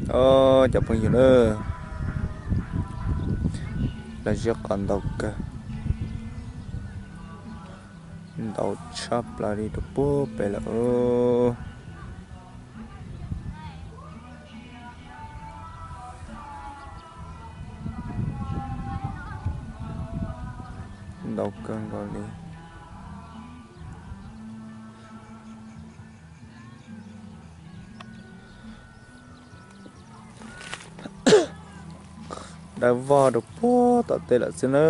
O, cov phooj ywg na, lawv ziab qos ntau kawg, ntau tshaj plaws li rau puag pem lawm. Ntau kawg nkaus li. Dawb vog rau puag tom tej lawm xwb na.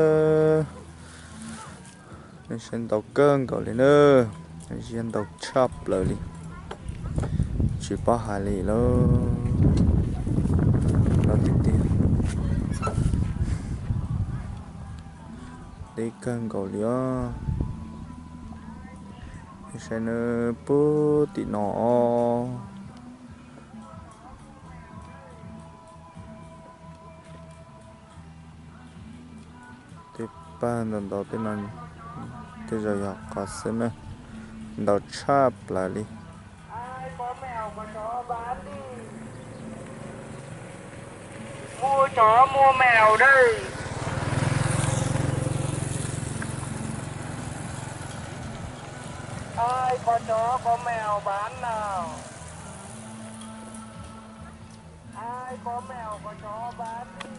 Nej saib ntau kawg nkaus li na, ziab ntau tshaj plaws li, tsis paub hais li lawm. Ntau tiag tiag, deb kawg nkaus li os. Nej saib na, puag tim no os. Tej pawg ntau ntau tej no, tej zaum yog qos xwb na, ntau tshaj plaws li. Mua chó mua mèo đây. Ai có chó có mèo bán nào? Ai có mèo có chó bán đi.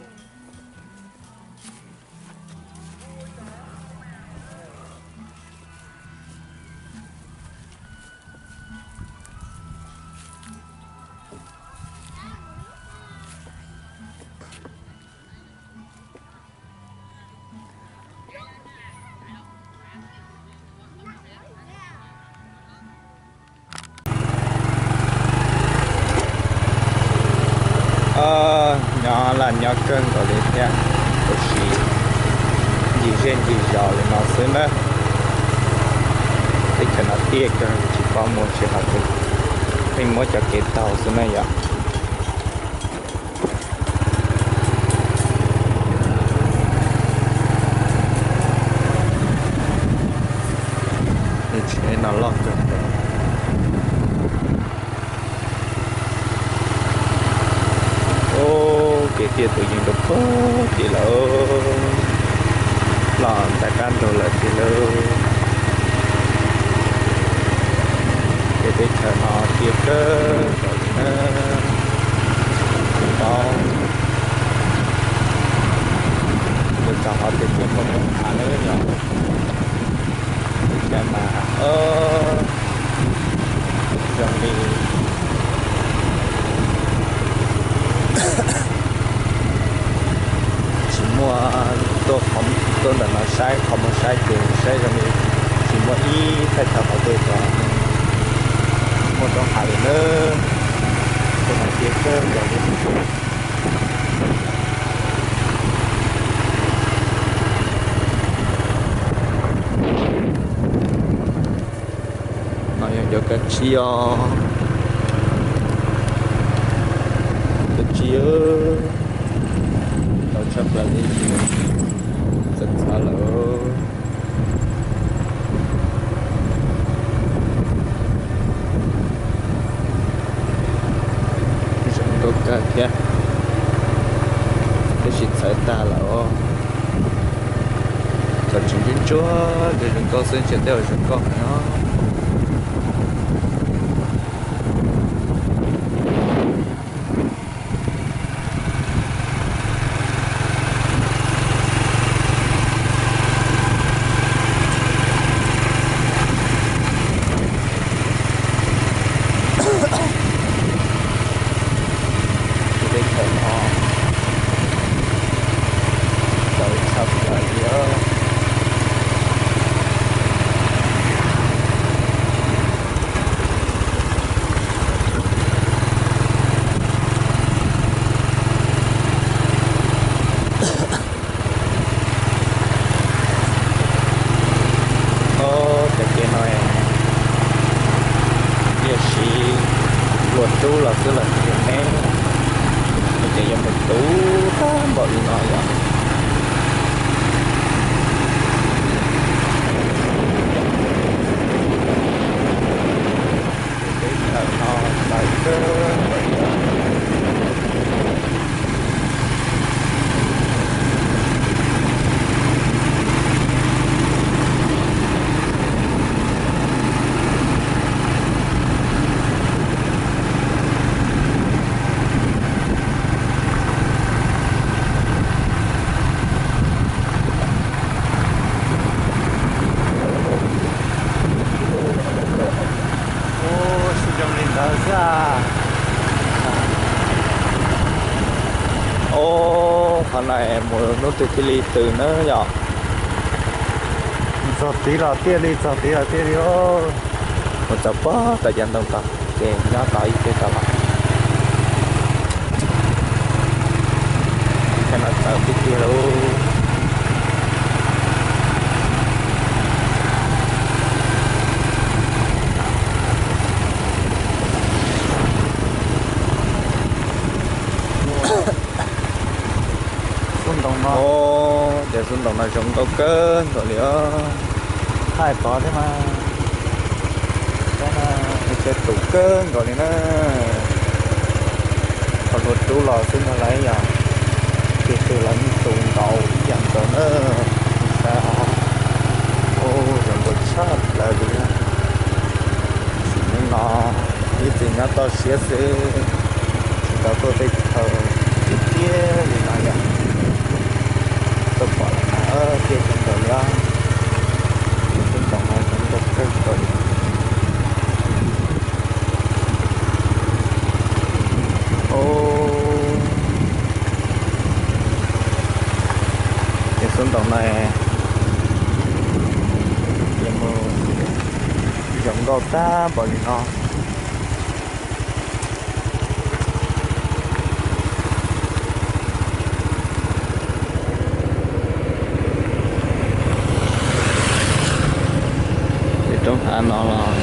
Nyob laj nyob kawg nkaus li thiab, tiam sis ncig zej ncig zos li no xwb na. Teb chaws no tiaj kawg, tsis paub mus tsis hais, pheej muab cov kev taug xwb na yom. Tsev no loj kawg. Ub, kev tiaj tus yees rau puag tim lawm, los ntawm qab nrug lawm tim lawm. Ces teb chaws no tiaj kawg nkaus li na. Tsis paub yuav txog qhov twg thiaj muaj moo tham na yom. Cas mas zoo li tsis muaj tuaj, tuaj ntawm no saib, qhov muag saib ces saib zoo li tsis muaj ib thaij chaw qhov twg cov muaj roob hav li nawb. Tej no tiaj kawg nkaus li. No yog cov kab tsib os. Kab tsib, tau tshaj plaws li, txawm txhav lawm. Zoo nkauj kawg thiab, tab sis txhav tag lawm os. Cov tseem ntsuab ntsuab ces zoo nkauj xwb, ntshe tej zaum zoo nkauj heev os. Teb chaws no txawv tshaj plaws li os. Ob, cov kev no tiam sis luag rub los xwb los tsis ntev, ces yuav mus tu tag npaum li no yom. Teb chaws no txawv kawg nkaus li os. Qhov no mus hnub twg thiaj li txog na yom? Txog tid los tiaj li, txog tid los tiaj li os. Mus txog pem tom cav ntoo tod ces nyob tod ib pliag tod los. Cov no txawv tiag tiag lauj. Xub ntoo no, cov xub ntoo no zoo nkauj kawg nkaus li os. Thaij tod thiab mas, tsev tus kawg nkaus li na. Qhov hlua rub los xwb ntag lauj yom, tus twg los yeej tus nkaus ib yam nkaus na. Saib os, zoo nkauj tshaj plaws li. Sim neej no ib txwm nyob toj siab xwb, tsis tau tuaj tej chaw tiaj tiaj li no yom. Tuaj pom lawm mas tiaj zoo nkauj li os. Xub ntoo no zoo nkauj kawg nkaus li. Ces xub ntoo no ces mus zoo nkauj tag npaum li no. Ces roob hav no los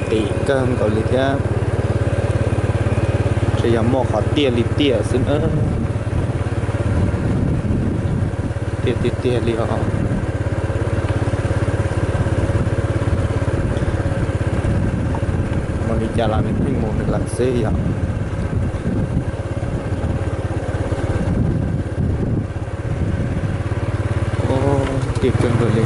qis kawg nkaus li thiab, tsuas yog muaj qhov tiaj li tiaj xwb na. Tiaj tiag tiag li os. Mus li cas los nws pheej mus nws lawm xwb yom. Tiaj kawg nkaus li.